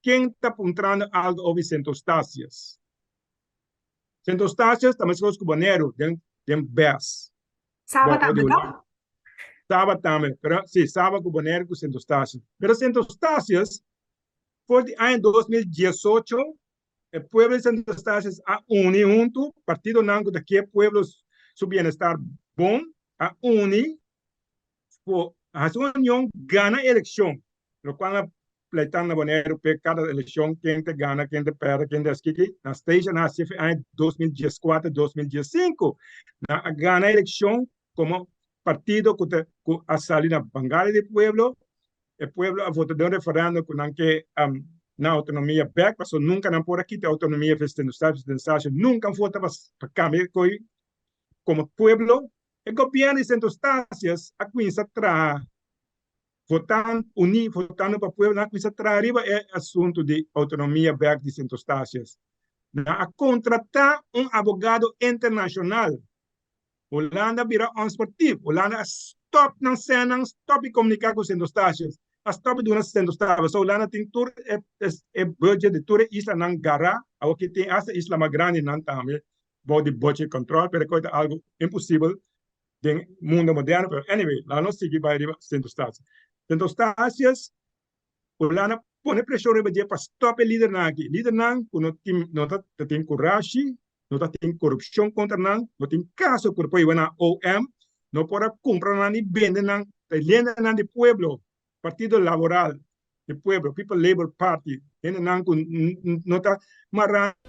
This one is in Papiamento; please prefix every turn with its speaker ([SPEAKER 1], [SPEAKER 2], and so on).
[SPEAKER 1] Ken ta puntrando algu over Sint Eustatius? Sint Eustatius ta meskos ku Boneiru den den bes.
[SPEAKER 2] Saba tambe toch?
[SPEAKER 1] Saba tambe, pero si, Saba ku Boneiru ku Sint Eustatius. Pero Sint Eustatius for di aña 2018 e pueblo di Sint Eustatius a uni huntu, partidonan ku ta ke pueblo su bienestar bon a uni por hasi un union gana elekshon, lokual a pleitá na Boneiru p'e kada elekshon ken ta gana, ken ta pèrdè, ken ta eskiki, na Statia nan hasi aña 2014, 2015 nan a gana elekshon komo partido ku ta ku a sali na vanguardia di pueblo, e pueblo a vota den un referèndum ku nan ke nan outonomia bèk pasobra nunka nan por a kita e outonomia for Sint Eustatius, Sint Eustatius nunka a vota pa kambia koe komo pueblo. E gobièrnu di Sint Eustatius a kuminsá traha votan uní votando pa pueblo nan a kuminsá traha riba e asuntu di outonomia bèk di Sint Eustatius. Nan a kontratá un abogado internashonal. Hulanda a bira onsportief. Hulanda a stòp nan sènnan, stòp di komuniká ku Sint Eustatius, a stòp di duna Sint Eustatius. Pasobra Hulanda tin tur e e budget di tur e islanan gará. Awor ki tin asta isla mas grandinan tambe bou di budget control, pero e ta algo imposibel den mundo moderno, pero anyway, laga nos sigui bai riba Sint Eustatius. Sint Eustatius, Hulanda pone presion riba dje pa stop e lidernan aki, lidernan ku no tin, no ta tin kurashi, no ta tin korupshon kontra nan, no tin kaso ku por hiba nan OM, no por a kumpra nan ni bende nan, ta hendenan di pueblo, Partido Laboral di Pueblo, People Labor Party, hendenan ku no ta mará.